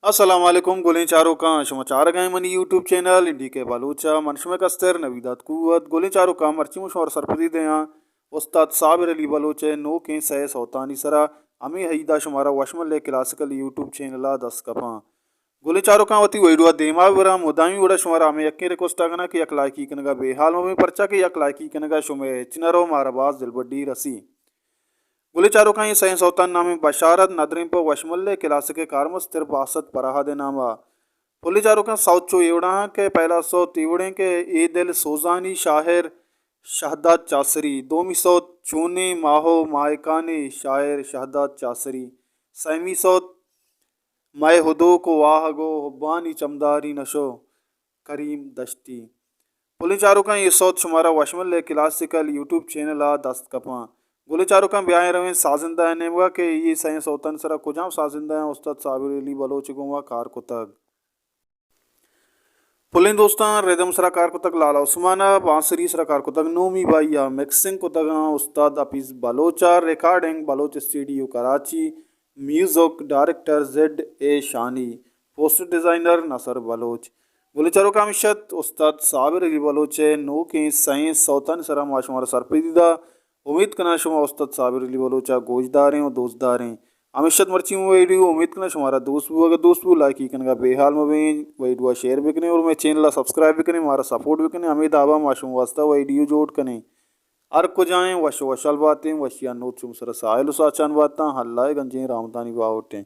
السلام علیکم گلیں چاروکاں، شما چارگ ءَ منی یوٹیوب چینل این ڈی کے بلوچ ءَ۔ من شمئے کستر نویدات قوت۔ گلیں چاروکاں، مرچی من شمارا سرپدی دیاں استاد صابر علی بلوچ ءِ نوکیں سئے سوتانی سرا۔ ہمے ہئید ءَ شمارا وشمل ءِ کلاسیکل یوٹیوب چینل ءَ دست کپاں۔ گلیں چاروکاں، وتی ویڈیو ءَ دیما برا، مدامی وڑا شمارا ہمے یکیں ریکوسٹ ءَ کناں کہ یک لائکی کنگا بے حال مبیں، پرچا کہ یک لائکی کنگا شمئے ہچ نہ رو، مارا باز دلبڈی رسی۔ گلیں چاروکاں، اے سئیں سوتانی نام ایں بشارت، ندریں پہ وشمل ءِ کلاسیک ءِ کارمستر باسط پرہاد ءِ نام ءَ۔ پلیں چاروکاں، سوت چو اے وڑا ایں کہ پہلا سوت اے وڑیں کہ اے دل سوزانی، شاعر شہداد چاسری، دومی سوت چونیں ماہو ماہکانے، شاعر شہداد چاسری، سیمی سوت مئے ہدوک و واہگ و حبانی چمداری نشو، کریم دشتی۔ پلیں چاروکاں، اے سوت شمارا وشمل ءِ کلاسیکل یوٹیوب چینل ءَ دست کپاں۔ گلیں چاروکاں، بیائیں رویں سازندہ ءِ نیمگا کہ اے سئیں سوتانی سرا کجام سازندہ ایں، استاد صابر علی بلوچ ءَ گوں ما کار کتگ۔ پلیں دوستاں، ردم سرا کار کتگ لالا عثمان ءَ، بانسری سرا کار کتگ نومی بائی ءَ، مکسنگ کتگ ایں استاد حفیظ بلوچ ءَ، recording Baloch studio Karachi, music director Z A Shani, poster designer Nasr Baloch. گلیں چاروکاں، ہمیش ات استاد صابر علی بلوچ ءِ نوکیں سئیں سوتانی سرا ما شمارا سرپدی دا۔ امیت کناں شما استاد صابر علی بلوچ ءَ گوش داریں و دوست داریں۔ ہمیش ات مرچی ویڈیو، امیت کناں شمارا دوست بو۔ اگر دوست بو، لائکی کنگا بے حال مبیں، ویڈیو ءَ شیئر بکنیں اور مئے چینل ءَ سبسکرائب بکنیں، مارا سپورٹ بکنیں۔ ہمے دابا ما شما واسطہ ویڈیو جوڑ کنیں۔ ہر کجائیں وش و وشحال باتیں، وشی ءَ نوت شما سرا ساہیل و ساچان باتاں، اللہ ءِ گنجیں رحمتانی باہوٹیں۔